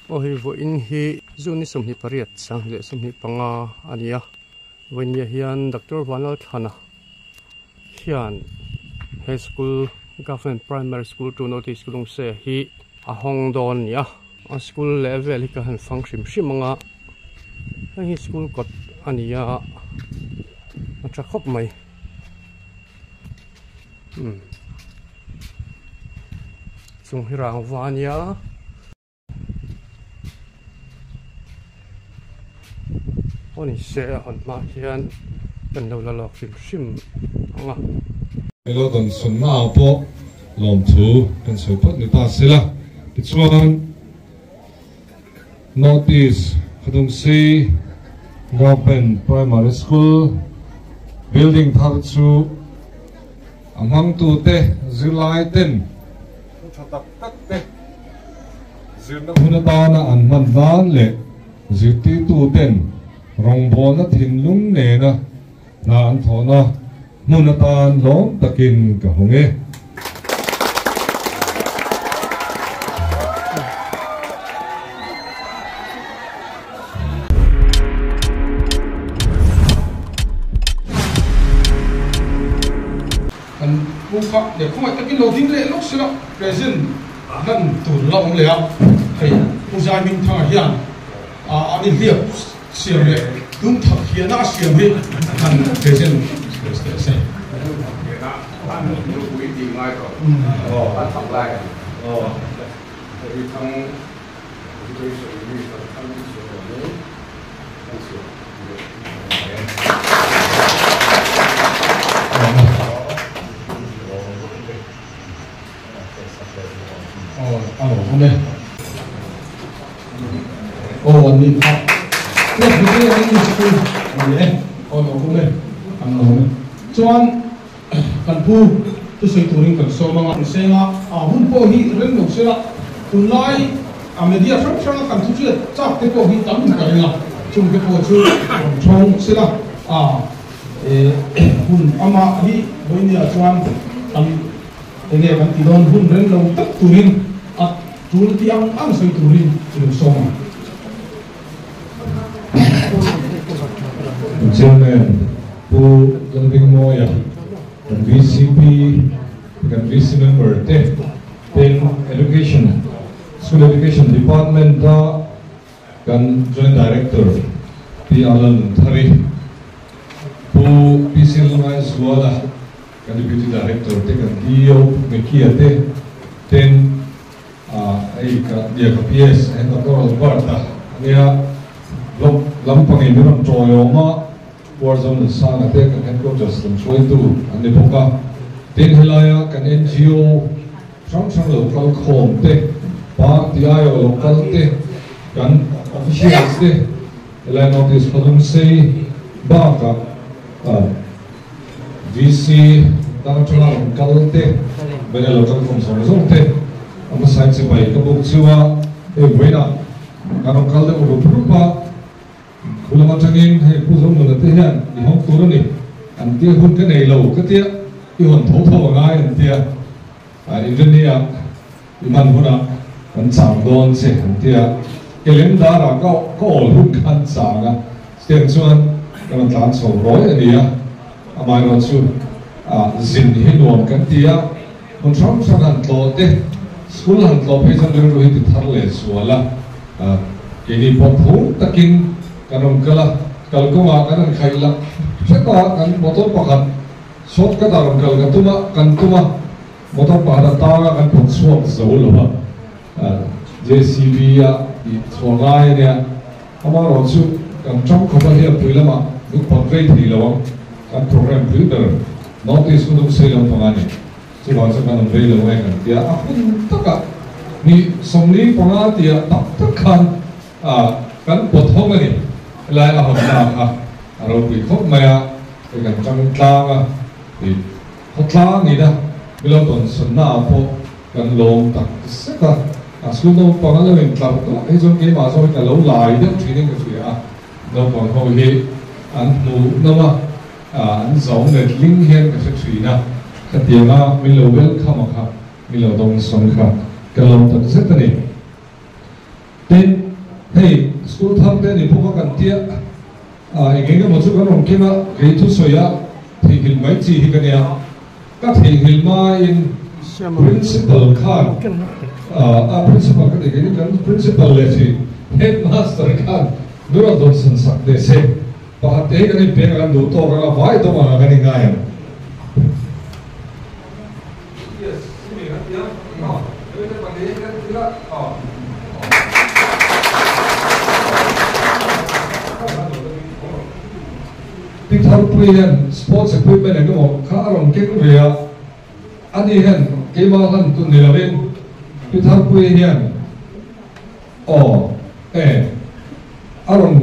Aw hei vawiin hi June ni 28 2025 a ni a, vawiinah hian Doctor Vanlalthlana hian he school Government Primary School to North East Lungse hi a hawng dawn a ni a, a school leh vel hi ka han fang hrim hrim ang a, hei hi school kawt a ni a, a tha khawp mai. Umm chung hi rangva a nia. Aw ni se a hawn hma hian kan lo la lawk hrim hrim ang a. Ilo dan sunna ah pawh lawmthu kan sawi phawt ni ta sela tichuan North East Khadumsi Government Primary School building thar chu a hmangtute zirlai ten thu tha tak tak te zirna hun atana an hman nan leh zirtirtu ten rawngbawlna thinlung nena hna an thawhna hmun atan lawm takin ka hawng e. Kan pu kha leh khawngaih takin lo ding leh lawk sela present hlan tur la awm leh a, hei Pu Zaimingthanga hian a ni hliap Siam leh tum thak hian a siam hi han present teh se. Tum thak hian a an nupui tih ngai tawh an thak lai a ni. Hei thang education minister thang hi chu ni an siam leh ngai e. Aw a lo awm e. Aw an ni kha. Class bik e an ni school a ni e. Aw lo awm e. An lo awm e. Chuan kan pu thusawi turin kan sawm anga. Kan seng a, a hun pawh hi reng lo sela tunlai a media hrang hranga kan thu hriat chak te pawh hi tam in ka ring a, chung te pawh chu rawn thawng sela a hun amah hi vawinia chuan kan Enge kan ti dawn hun reng lo tak turin a tul ti ang ang sawi turin i lo sawm ang. Chairman Pu Lalbingmawia, kan VCP, kan VC member te, tin Education, School Education Department a kan Joint Director Pi Alan Thari, Pu PC Lungaisuala, Kan Deputy Director te kan DO Mekia te ten hei ka nia ka PS a Doctor Albert a ania block lampangin min rawn tawi awm a Warzone Sanga te kan headquarters lam hruaitu an ni bawk a tin helaia kan NGO hrang hrang lo kal khawm te party aio lo kal te kan officials te helai North East Khawlungsei bakah VC dang atanga rawn kal te, Bena lo kal khawm zawng zawng te, a hmasain chibai ka buk chu a, hei vawiinah kan rawn kal deuh rup rup a, khu lam atangin hei Pu Zongnuna te hian i hawng tur a ni, an tia hun ka nei lo ka tia, i hawn tho tho a ngai an tia, Inrinni-ah i hman hunah kan chang dawn che an tia, calendar-ah ka ka awl hun khan chang a, chutiang chuan ka rawn tlan chho rawi a ni a, amaherawh chu zin hi nuam kan ti a, hmun hrang hrang han tlawh te, school han tlawh phei chuan rilru hi ti thar leh zual a, keini pawh phur takin kan rawn kal a, kalkawngah kan rawn khaih lah hrep a, kan motor pakhat shortcut ah rawn kal ka tum a, kan tum a. Motor pakhat a tang a kan phawt chhuak zo lo a, JCB a tih chhuah ngai a nia. Amaherawh chu kan tang khawp a hian pui lamah min phawt rei thei lo ang, kan program pui ber North East Kudum sei lo panga ni. Chuvang chuan kan awm rei lo nge kan tia a hun takah ni 45 tia tak tak khan kan pawt hawng a ni. Helai a hawn na kha a ropui khawp mai a, hei kan tang tlang a tih. Khawtlang ina milo tawn sunna ah pawh kan lawm tak zet a, a school naupang a lo intlar duah hi chuan keimah zawk hi ka lo lai deuh thin in ka hria a, naupang ho hi an hmuh nawm a, an zo let ling hian ka hre thin a, khatianga milo welcome a kha milo dawng sawn kha ka lawm tak zet a ni. Tin. School thar te ni bawk a kan tia a eng eng emaw chu kan rawn keng a, kei thusawi a theihnghilh mai chi hi ka nia. Ka theihnghilh hmain Principal khan a Principal ka tih kei kan Principal leh chi Headmaster khan min rawn dawnsan sak teh se. Pakhat te hi kan inpeng a kan duh tawk ang a, vai dawng ang a kan inngai ang. Pi Tharpui hian sports equipment eng emaw kha a rawn keng ve a, ani hian keimah hlan tun ni lovin Pi Tharpui hian aw e a rawn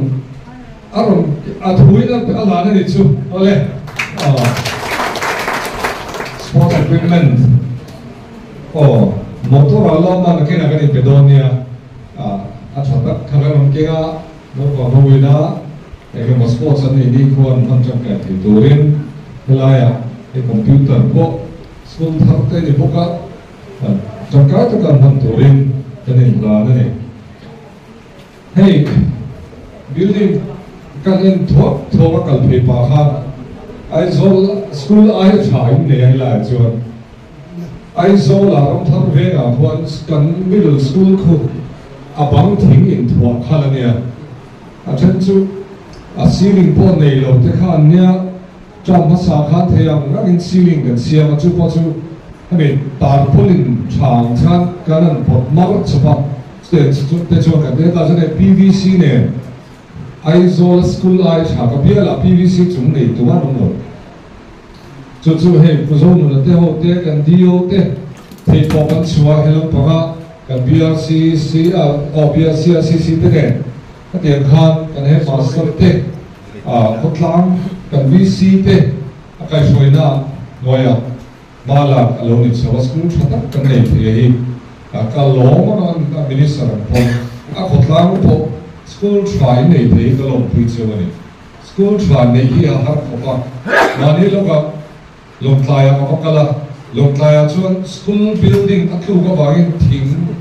a rawn a thuin a lan a ni chu awle aw sports equipment aw motor a lawm a nakinah kan inpe dawn nia a tha tak kha kan rawn keng a. Naupang ho ina engemaw sports an nei ni khuan hman tangkai thei turin helaiah hei computer pawh school thar te ni bawk a, tangkai taka hman turin kan inhlan a ni. Hei building kan en thuak thuak a kal phei pah khan Aizawl school aia tha in nei a helaiah chuan Aizawla Ramthar vengah khuan kan middle school khu a bang thing inthuah khalh a nia. A then chu a ceiling pawh nei lo te kha an nia. Term hmasa khan thei ang rangin ceiling kan siam a, chu pawh chu hemi tarpaulin tha ang khan kan han pawt mar chawp a, chutiang te chuan kan ti a, tah chuan hei PVC nen Aizawla school ai tha ka bialah PVC chung nei tum an awm lo. Chu chu hei Pu Zonuna te ho te, kan DO te thei pawh kan chhuah he lampanga kan BRCC a aw BRCRCC te nen khatiang khan kan headmaster te ah khawtlang kan VC te a kaihhruaina hnuaiah hma lak a lo ni chho a, school tha tak kan nei thei a hi ka lawm a a minister ang pawh a khawtlang pawh school tha in nei thei hi ka lawmpui cheu a ni. School tha neih hi a har khawp a, mahni lawkah Lawngtlaiah ka va kal a, Lawngtlaiah chuan school building a tluk avangin thing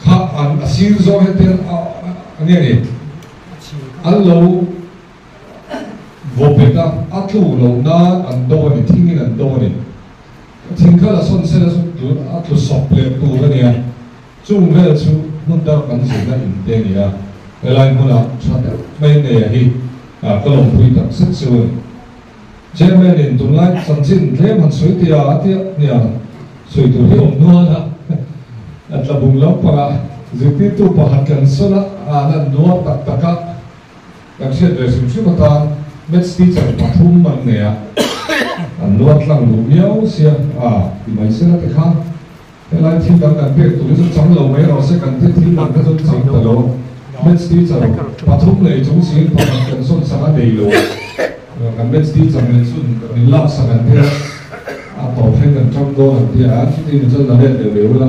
kha an a sir zawng hian te a nge ni an lo vaw bet a, a tluk loh nan an do a ni, thingin an do a ni. Thing kha la sawn sela chu a tlu sawp leh tur a nia. Chung vel chu hmun dang kan zirna in te a ni a, helai hmunah tha deuh mai nei a hi ka lawmpui tak zet chu a ni. Chairman in tunlai chanchin tlem han sawi tia a tia nia sawi tur hi awm nual a, a tla bung lampangah zirtirtu pakhat kan sawn a, an an nuar tak tak a, kan hriat ve hrim hrim atan Maths teacher pathum an nei a, an nuar tlang duh miau sia a ti mai sela te khan. Helai thil dang kan pek tur hi chu chang lo mai rawh se, kan te thil dang kha chuan chang ta lo. Maths teacher pathum nei chung siin pakhat kan sawn sak a nei lo. Kan maths teacher nen chun min lak sak an tia, a tawp thleng kan chang dawn an tia, chuti ni chuan la let leh ve ula,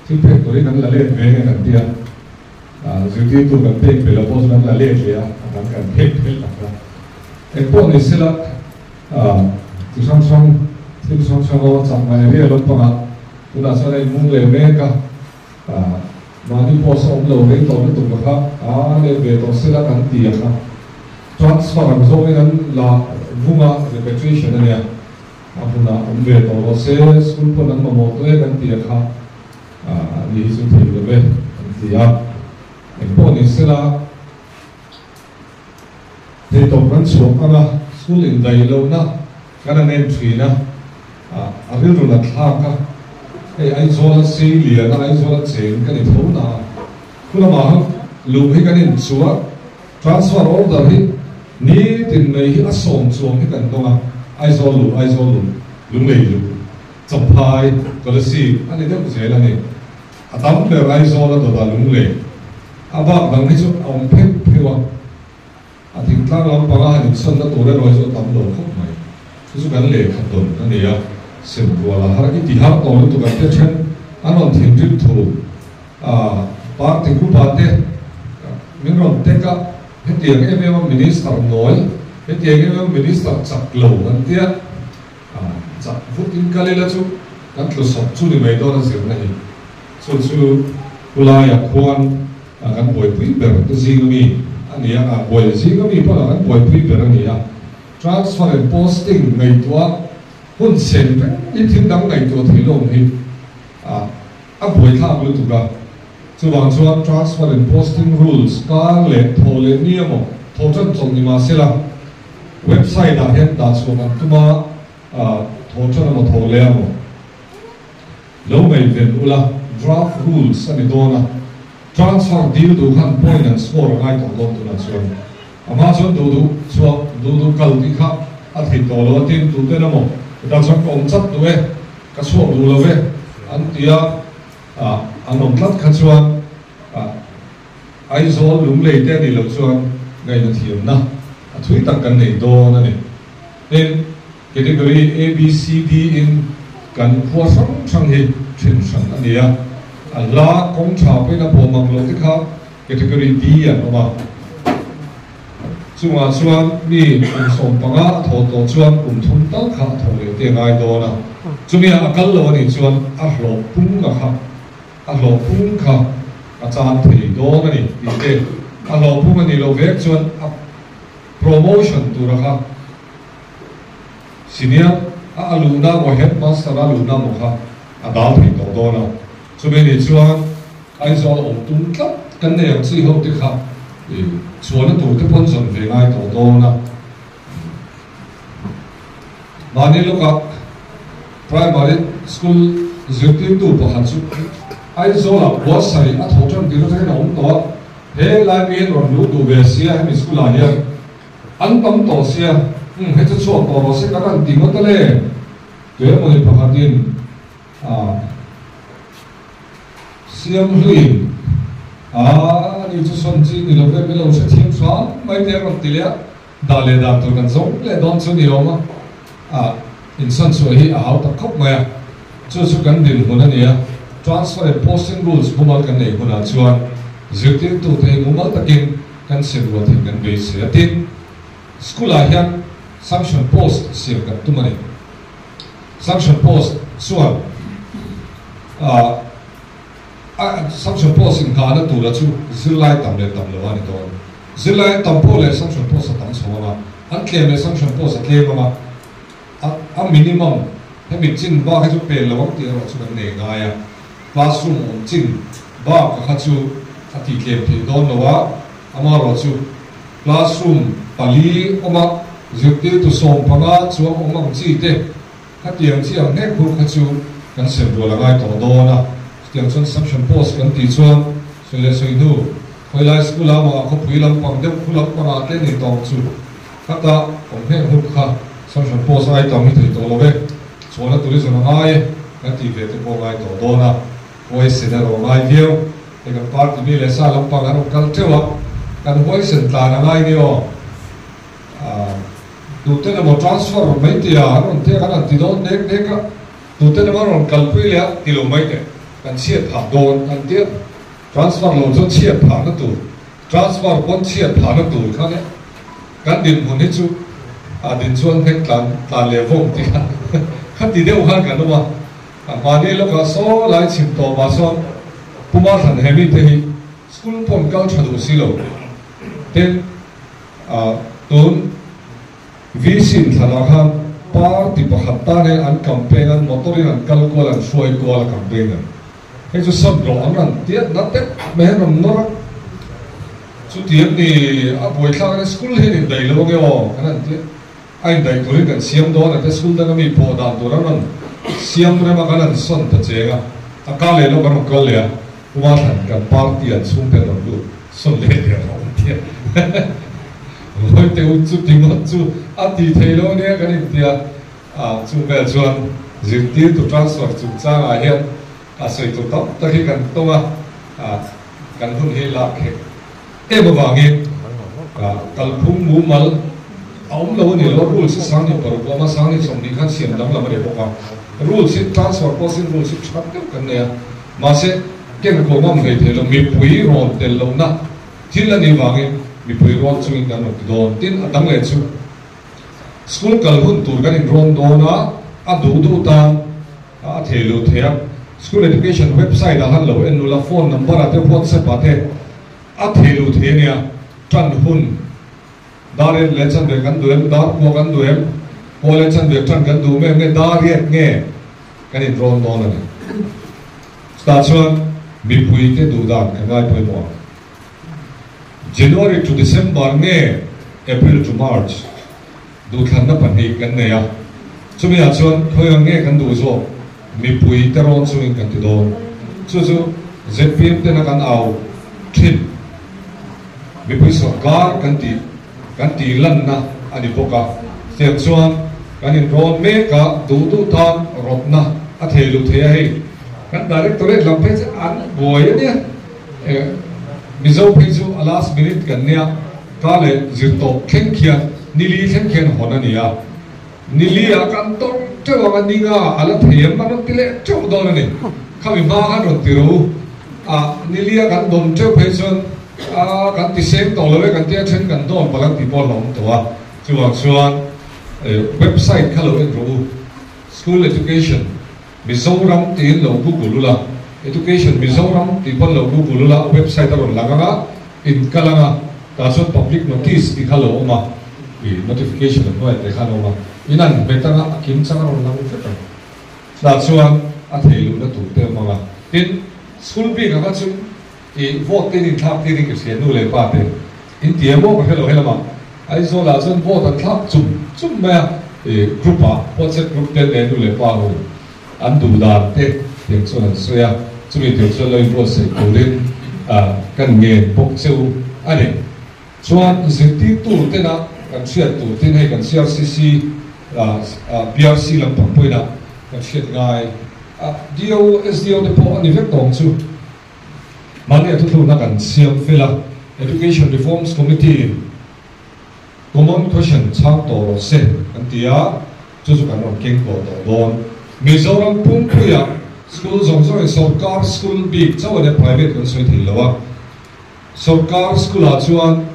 thil pek tur hi kan la let ve nge kan tia, zirtirtu kan pek ve lo pawh chu kan la let leh a, a dang kan pek ve tak a. Engpawh ni sela. Chi hrang hrang, thil hrang hrang aw chak mai rial lampangah tunah chuan a inmung leh mek a, mahni pawh saw awm lo rei tawh lutuk la kha a let ve tawh sela kan ti ang a, transfer ang zawngin an la vung a, repatriation a nia, a hmunah awm ve tawh rawh se, school pawn an mamawh tawh e kan ti a kha, ani hi chu thei lo ve kan ti a, engpawh ni sela. Theihtawp kan chhuak ang a, school indaih lohna kan an en thin a, a rilru la thlak a, hei Aizawla sei lian a, Aizawla cheng ka ni tho na a, khu lamah han luh hi kan inchuah, transfer order hi nitin mai hi a sawm chuang hi kan dawng a, Aizawl luh, Aizawl luh, Lunglei luh, Champhai, Kolasib a ni deuh zel a ni. A tam ber Aizawla dawtah Lunglei a bak dang hi chu a awm pheuh pheuh a, a thingtlang lampanga han insawnna tur erawh hi chu a tam lo khawp mai. Chu chu kan lehkha tawn a ni a, sem rual a har i ti har tawh lutuk an te then an rawn thinrim thu a, party group ah te min rawn tek a, hetiang em em a minister nawi, hetiang em em a minister chak lo an tia. Chak vut in kal ila chu kan tlu sawp chu ni mai dawn a zirna hi. Chu chu Pulaia khuan kan buaipui ber te zing ami. a ni a, a buai zinga mi pawh lah kan buaipui ber a ni a. Transfer and posting ngaihtuah hun sen reng hi thil dang ngaihtuah theih lo hi a buaithlak lutuk a. Chuvang chuan transfer and posting rules kar leh thaw leh ni emaw thaw tan chawlh ni mah sela website ah hian dah chhuah kan tum a, thaw tan emaw thaw leh emaw lo ngaihven ula draft rules a ni dawn a, transfer dil duh khan point an score a ngai tawh dawn tunah chuan amah chuan duh duh chhuah duh duh kal tih kha a theih tawh lo a tin tuten emaw hetah chuan ka awm chat duh e ka chhuak duh lo ve an ti a. Ah an awm tlat kha chuan ah Aizawl Lunglei te a nih loh chuan ngaihna thiamna a thui tak kan nei dawn a ni. Tin, category A, B, C, D in kan khua hrang hrang hi then hran a ni a, a hla kawng tha pawhin a pawm ang loh te kha category D an awm a. Chungah chuan mi kum 15 a thawh tawh chuan kum thum tal kha a thawh leh te a ngai dawn a, chumi a kal lo a nih chuan a hlawh pung a kha a hlawh pung kha a chan thei dawn a ni tih te, a hlawh pung a nih loh vek chuan a promotion tur a kha senior a a luhna maw headmaster a luhna maw kha a dal thei tawh dawn a, chumi nih chuan Aizawl awm tum tlat kan nei ang chi ho te kha i chhuahna tur te pawn zawn ve ngai tawh dawn a. Mahni lawkah Primary School zirtirtu pakhat chu Aizawlah buatsaih a thawh tan tir atangin a awm tawh a, he lai mi hian rawn luh duh ve sia hemi school ah hian an tam tawh sia, umm hei chu chhuak tawh rawh se kan han ti ngawt a le, tuemawni pakhatin a. Siam hluin a ni chu sawn chi ni lo ve min lo hre thiam hram mai te a rawn ti leh a, dah leh dan tur kan zawng leh dawn chu ni awm a, a insawn chhuah hi a hau tak khawp mai a, chu chu kan dinhmun a ni a, transfer and posting rules mumal kan nei hunah chuan zirtirtute hi mumal takin kan siam rual theih kan beisei a, tin school ah hian sanction post siam kan tum a ni. Sanction post chuan ah a sanction post inghahna tura chu zirlai tam leh tam lo a ni dawn. Zirlai an tam pawh leh sanction post a tam chho ang a, an tlem leh sanction post a tlem ang a, a a minimum hemi chin bak hi chu pel lo ang tih erawh chu kan nei ngai a, classroom awm chin bak a kha chu a tih tlem theih dawn lo a, amaherawhchu Classroom pali awm a, zirtirtu 15 chuang awm ang chi te, khatiang chi ang hnek hur kha chu kan sem rual a ngai tawh dawn a. Chutiang chuan sanction post kan tih chuan sawi leh sawi hnu, khawilai school ah mah khawpui lampang deuh khu lampangah te ni tawng chu khata awm hnek hur kha sanction post ai tam hi thei tawh lo e, chhuahna tourism a ngai e kan tih ve te pawh a ngai tawh dawn a, huaisen erawh a ngai viau. Hei kan party mi leh sa lampang an rawn kal teuh a, kan huaisen tlan a ngai nia aw. Tuten emaw transfer mai tia an rawn tia kan han ti dawn nek nek a, tuten emaw an rawn kalpui leh a ti lo mai teh, kan chhiat phah dawn an tia. Transfer lo chuan chhiat phahna tur, transfer pawn chhiat phahna tur kha nia. Kan dinhmun hi chu a din chuan hnek tlan tlan leh vawng tia kha ti deuh khan kan awm a. A hmani lawkah saw lai chhim tawpah sawn Puma hran he mite hi school pawn kal tha duh si lo. Tin, tun VC inthlanah khan party pakhat tan hian an campaign an motor in an kal kual an hruai kual a campaign an. Hei chu sap rawh an rawn tiat na tep mai hian rawn nawr a. Chutiang ni a buaithlak a school hian indaih lo ange aw kan han tia. A indaih turin kan siam dawn a, te school danga mi pawh dan tur an rawn siam rem a, kan han sawn ta cheng a, a kal leh lawk an rawn kal leh a, Puma thlan kan party an chhungte an rawn lut sawn leh der a awm tia Vawi te u chu ti ngawt chu a ti thei lo ania kan intia a, chu vel chuan zirtirtu transfer chungchangah hian a sawi tur tam tak hi kan tawng a, kan hun hi lak hek Em avangin kalphung mumal a awm lo a ni lo a, rules hi sang ni paruk a awm a, sang ni 20 khan siam danglam a ni bawk a, rules hi transfer posting rules hi tha deuh kan nei a, mahse ken ko ngam hlei thei lo, mipui rawn tel lohna thil a nih vangin mipui rawn chungin kan rawn ti dawn. Tin, a dang leh chu school kal hun tur kan inrawn dawn a, a duh duh tan a thei lo thei a, school education website ah khan lo en ula, phone number ah te whatsapp ah te, A thei lo thei a nia. Tan hun dar riat leh chanve kan duh em, dar kua kan duh em, kua leh chanve tan kan duh em nge dar riat nge kan inrawn dawn a ni. Chutah chuan mipuite duh dan kan ngai pawimawh ang. January to December nge April to March duhthlanna pahnih kan nei a, chumiah chuan khawiah nge kan duh zawk mipuite rawn chungin kan ti dawn. Chu chu zpm tena kan au thin mipui sawrkar kan tih kan tih lanna a ni bawk a, tiang chuan kan inrawn mek a, duh duh tan rawtna a thei luh thei a hei kan directorate lam phei chu an buai a nia. Mizo phei chu a last minute kan nia, ka leh zir tawp thleng khian nili thleng khian hawn a ni a, nili ah kan tawng teuh ang a, ninga a la thei em a rawn ti leh teuh dawn a ni, khami hma khan rawn ti ro a, nili a kan dawn teuh phei chuan a kan ti seng tawh lo e kan tia then kan dawn palh ang tih pawh a hlawm tawh a, chuvang chuan website kha lo en rawh u, school education. Mizoram tiin lo google ula, Education Mizoram tih pawn lo google ula, website a rawn lang ang a, in kal ang a, tah chuan public notice tih kha lo awm a, ih notification a hnuai te khan a awm a, in an hmet ang a, a kim chang a rawn lang vek ang. Tah chuan a thei luhna tur te awm ang a, tin school bik ang kha chu ih vote te in inthlak tir in ka hria nu leh pa te in ti em aw ka hre lo helamah Aizawl ah chuan vote an thlak chum chum mai a, ih group ah WhatsApp group te leh nu leh pa ho an duh dan te tiang chuan an sawi a, chumi tur chuan lo inbuatsaih turin kan ngen bawk che u a ni. Chuan zirtirtu tena kan hriat tur tin hei kan CRCC PRC lampang pawhin kan hriat ngai a, DO, SDO te pawh a ni vek tawng chu. Mahni a thuthlukna kan siam fel a, Education Reforms Committee in Common Question chhang tawh rawh se kan ti a, chu chu kan rawn keng tawh tawh dawn. Mizoram pumpuiah school zawng zawngin sawrkar school bik chauh a nia, private kan sawi thei lo a, sawrkar school ah chuan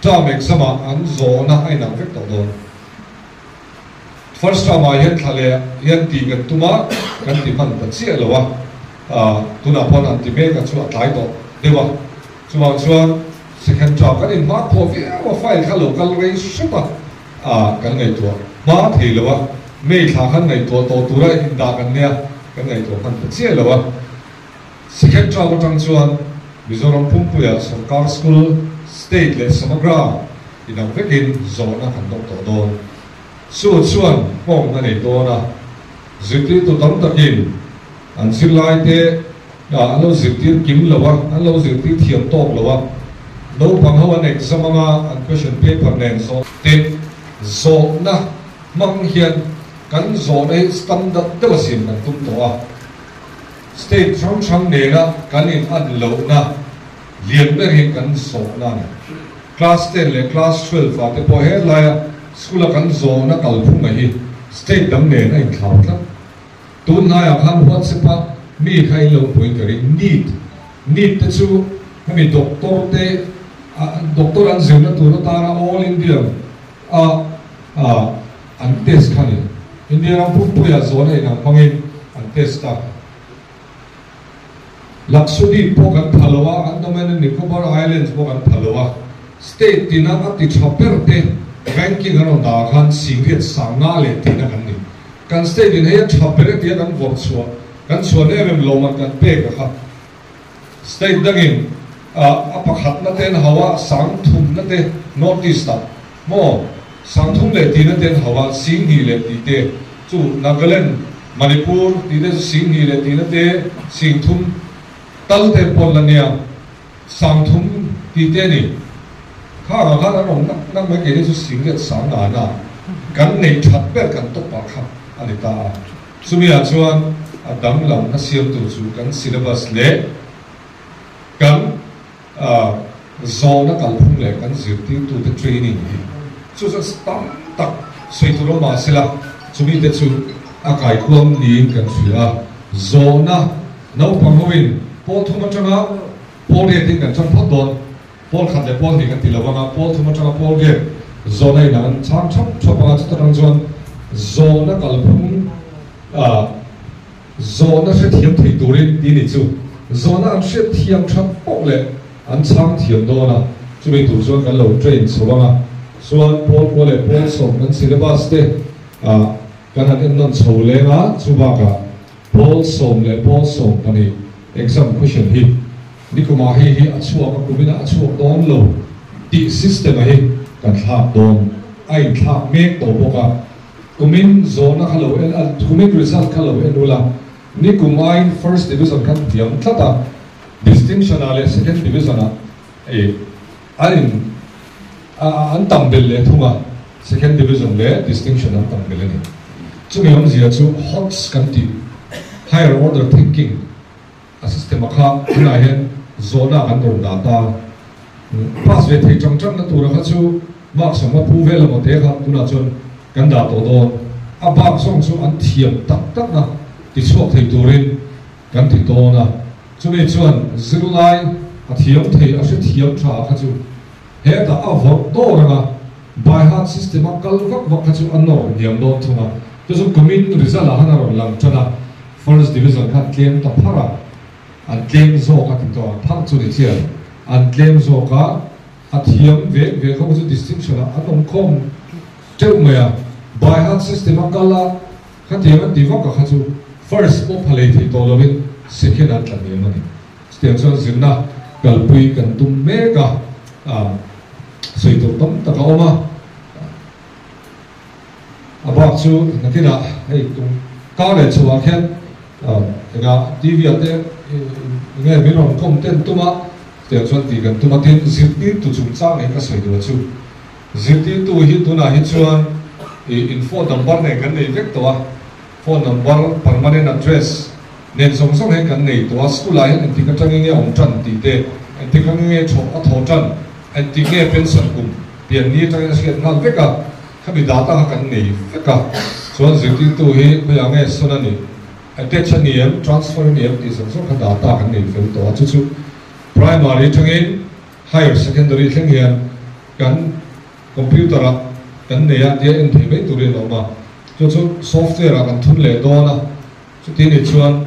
term exam ah an zawhna a inang vek tawh dawn. First term ah hian thla leh hian tih kan tum a, kan ti hman ta chiah lo a, tunah paw'n an ti mek a chu a tlai tawh deuh a, chuvang chuan second term kan inhma khawh viau a, file kha lo kal rei hrep a, kan ngaihtuah hma thei lo a, May thla khan ngaihtuah tawh tura indah kan nia, kan ngaihtuah hman ta chiah lo a. Second term atang chuan Mizoram pumpuiah sawrkar school, state leh Samagra inang vekin zawhna kan dawk tawh dawn. Chu chuan nghawng a nei dawn a, zirtirtu tam takin an zirlaite an lo zirtir kim lo a, an lo zirtir thiam tawk lo a, naupang ho an exam anga an question paper nen zawh te zawhna hmang hian kan zawhna hi standard deuh a siam kan tum tawh a. State hrang hrang nena kan in an lohna lian ber hi kan zawhna a ni. Class ten leh class 12 ah te pawh helaia school a kan zawhna kalphunga hi state dang nen a inthlau tlat. Tun hnaiah khan WhatsApp a mi kha in lo puin ka ring NEET NEET te chu hemi doctor te doctor an zirna tur atana all India a an test kha a ni. India ram pumpuiah zawhna inang hmangin an test a. Lakshadweep pawh kan pha lo a, Andaman and Nicobar Islands pawh kan pha lo a. State tina a ti tha ber te ranking an rawn dah ah khan Singriat sangna leh tihna kan ni. Kan state in hei a tha ber e tia kan vawrh chhuah, kan chhuan em em lo man kan pek a kha. State dangin a pakhatna te an hau a, sangthumna te North East ah maw sangthum leh tihna te an hau a, Singhnih leh tih te chu Nagaland, Manipur tih te chu Singhnih leh tihna te Singthum tal te pawn la nia, Sangthum tih te a ni. Khangah khan an awm nak nak mai keini chu Singlet Sangana kan neih that ber kan tawp ah kha a ni ta a. Chumiah chuan a danglamna siamtu chu kan syllabus leh kan zawhna kalphung leh kan zirtirtute training hi chu chu tam tak sawi tur awm mahsela chumite chu a kaikuam niin kan hria a. Zawhna naupang hoin pawl thum atanga pawl riatin kan chang phawt dawn, pawl khat leh pawl hnih kan ti lo vang a, pawl thum atanga pawl riat zawhna inah an chhang thap thap ang a, chuta tang chuan zawhna kalphung ah zawhna hrethiam thei turin tih ni chu zawhna an hriat thiam that poh leh an chhang thiam dawn a. Chumi tur chuan kan lo train chho ang a, chuan pawl kua leh pawl sawm kan syllabus te ah kan han en nawn chho leng a, chu bakah pawl sawm leh pawl 12 exam question hi nikumah hei hi a chhuak a, kuminah a chhuak dawn lo tih system a hi kan thlak dawn a inthlak mek tawh bawk a, kumin zawhna kha lo en a, kumin result kha lo en ula, nikum aiin first division khan hniam tlat a, distinction ah leh second division ah e an in an tam belh leh thung a, second division leh distinction an tam belh a ni. Chumi awmzia chu HOTS kan tih, higher order thinking, a system a kha tunah hian zawhna kan rawn dah ta. Pass ve thei tang tangna tura kha chu marks ang a pu vel emaw te kha tunah chuan kan dah tawh dawn. A bak zawng chu an thiam tak takna tichhuak thei turin kan ti dawn a. Chumi chuan zirlai a thiam thei a hrethiam tha kha chu hetah a vawrh dawr ang a, by heart system a kal vak vak kha chu a nawr hniam dawn thung a. Chu chu kumin result ah khan a rawn lang tan a, first division khan tlem ta phar a, an tlem zawk a ti tawh a, phar chu ni chian an tlem zawk a, a thiam vek vek ho chu distinction ah an awm khawm teuh mai a, by heart system a kal a, Khatiang an ti vak a kha chu first pawh pha lei thei tawh lovin second an tla hniam a ni. Chutiang chuan zirna kalpui kan tum mek a, sawi tur tam tak a awm a. A bak chu nakinah hei tum kar leh chhuah khian engah TV ah te enge min rawn kawm ten tum a, chutiang chuan tih kan tum a. Tin, zirtirtu chungchang eng ka sawi duh a chu. Zirtirtu hi tunah hi chuan ih in phone number nen kan nei vek tawh a, phone number, permanent address nen zawng zawng hian kan nei tawh a, school ah hian engtik atangin nge awm tan tih te, engtik angin nge thawh a thawh tan, engtik nge pension kum pian ni atangin a hriat nghal vek a, khami data kha kan nei vek a, chuan zirtirtu hi khawiah nge sawn a nih, attach a ni em, transfer a ni em tih zawng zawng kha data kan nei fel tawh a, chu chu primary atangin higher secondary thleng hian kan computer ah kan nei a tia en thei mai turin a awm a, chu chu software ah kan thun leh dawn a, chuti ni chuan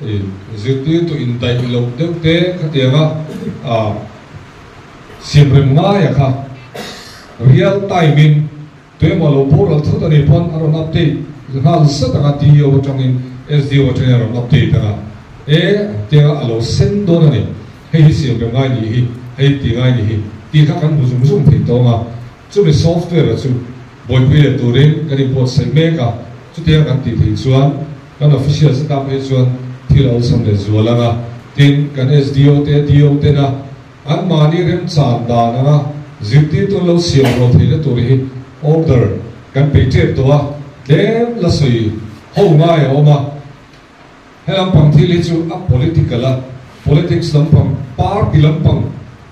ih zirtirtu indaih loh deuh te khatianga ah siam rem ngai a kha real time in tuemaw lo boral thut a nih pawn a rawn update nghal zat ang a, DO atangin SDO atangin a rawn update ang a, e tianga a lo sen dawn a ni. Hei hi siam rem ngai nih hi, hei ti ngai nih hi tih kha kan hmu zung zung thei tawng a, chumi software a chu buaipui leh turin kan inbuatsaih mek a, chutiang kan tih theih chuan kan official setup phei chuan thil a awlsam leh zual ang a, tin kan SDO te DO tena anmahni remchan dan anga zirtirtu an lo siam rual theihna tur hi order kan peih tep tawh a, tlem la sawi ho ngai a awm a. He lampang thil hi chu a political a, politics lampang, party lampang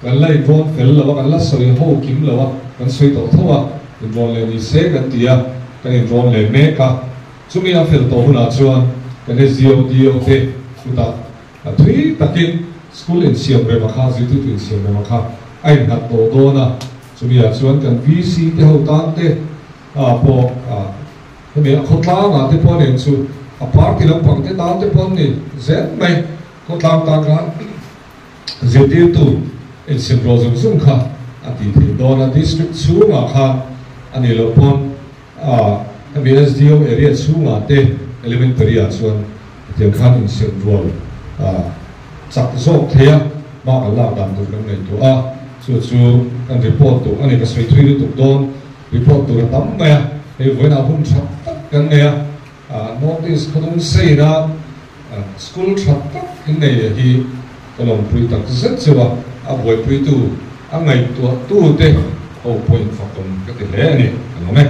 kan la inrawn fel lo a, kan la sawi ho kim lo a, kan sawi tawh tho a, inrawn leh ni se kan ti a, kan inrawn leh mek a. Chumi a fel tawh hunah chuan kan SDO, DO te chutah a thui takin school insiam rem a kha, zirtirtu insiam rem a kha a innghat tawh dawn a, chumi ah chuan kan VC te ho tan te pawh Hemi a khawtlangah te pawh nen chu a party lampang te tan te pawh an ni zel mai. Khawtlang tan khan zirtirtu insim rawh zung zung kha a tih theih dawn a. District chhungah khan a nih loh pawn hemi SDO area chhungah te elementary ah chuan hetiang khan insim rual chak zawk thei a, hma kan lak dan tur kan ngaihtuah a, chu chu kan report tur a ni. Ka sawi thui lutuk dawn. Report tur a tam mai a, hei vawiinah hun tha tak kan nei a, North East khawdung seina school tha tak in nei leh hi ka lawmpui tak zet zeuh a, a buaipuitu, a ngaihtuahtu te ho pawh infakawm ka ti hle a ni, ka lawm e.